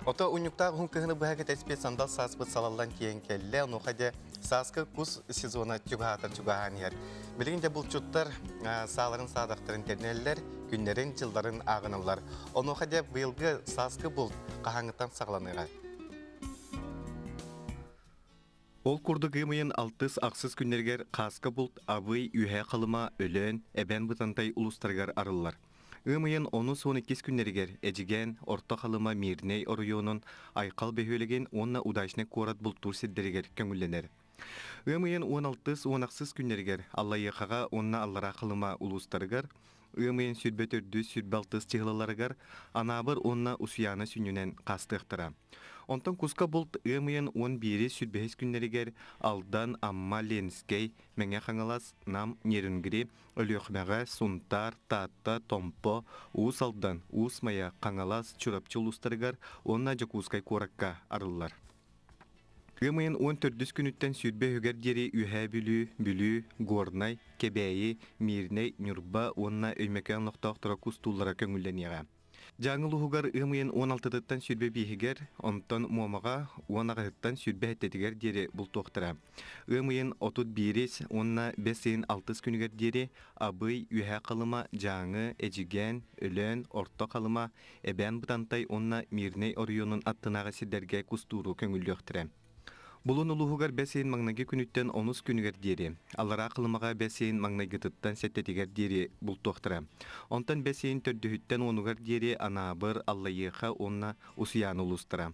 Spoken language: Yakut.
Ото унньуктаах уһун кыһыны быһа кэтэспит сандал сааспыт салаллан тиийэн кэллэ. Онуоха дьэ сааскы кус сезона чугаһаатар чугаһаан иһэр. Билигин дьэ булчуттар сааларын саадахтарын тэринэллэр, күннэрин, дьылларын ааҕыналлар. Онуоха дьэ быйылгы сааскы булт хаһааҥҥыттан саҕаланыаҕай? Ол курдук ыам ыйын алтыс-ахсыс күннэригэр хааска булт Абый, Үөһээ Халыма, Өлөөн, Эбээн Бытантай улуустарыгар арыллар. Ыам ыйын онус-уон иккис күннэригэр Эдьигээн, Орто Халыма, Мирнэй оройуонун Айхал бөһүөлэгин уонна Удачнай куорат бултуур сирдэригэр көҥүллэнэр. Ыам ыйын 16-уон ахсыс күннэригэр Аллайыахаҕа уонна Аллараа Халыма улуустарыгар, ыам ыйын 24-үс 26 чыһылаларыгар Анаабыр уонна Усуйаана сүнньүнэн хаастыахтара. Онтон куска булт ыам ыйын 11-и 25 күннэригэр Алдан, Амма, Ленскэй, Мэҥэ Хаҥалас, Нам, Нерюнгри, Өлүөхүмэҕэ, Сунтаар, Таатта, Томпо, Уус Алдан, Уус Майа, Хаҥалас, Чурапчы улуустарыгар уонна Дьокуускай куоракка арыллар. Ыам ыйын 14-үс күнүттэн 20 үһүгэр диэри Үөһээ Бүлүү, Бүлүү, Горнай, Кэбээйи, Мирнэй, Ньурба уонна Өймөкөөн олохтоохторо кустууллара көҥүллэниэҕэ. Дьааҥы улууһугар ыам ыйын 16-тыттан 25-игэр, онтон Муомаҕа 18-ыттан 27-тигэр диэри бултуохтара. Ыам ыйын 31-ис уонна бэс ыйын 6 күнүгэр диэри Абый, Үөһээ Халыма, Дьааҥы, Эдьигээн, Өлөөн, Орто Халыма, Эбээн Бытантай уонна Мирнэй оройуонун аттынааҕы сирдэргэ кустууру көҥүллүөхтэрэ. Булун улууһугар бэс ыйын маҥнайгы күнүттэн онус күнүгэр диэри, Аллараа Халымаҕа бэс ыйын маҥнайгытыттан сэттэтигэр диэри бултуохтара. Онтон бэс ыйын төрдүһүттэн уонугар диэри Анаабыр, Аллайыаха уонна Усуйаана улуустара.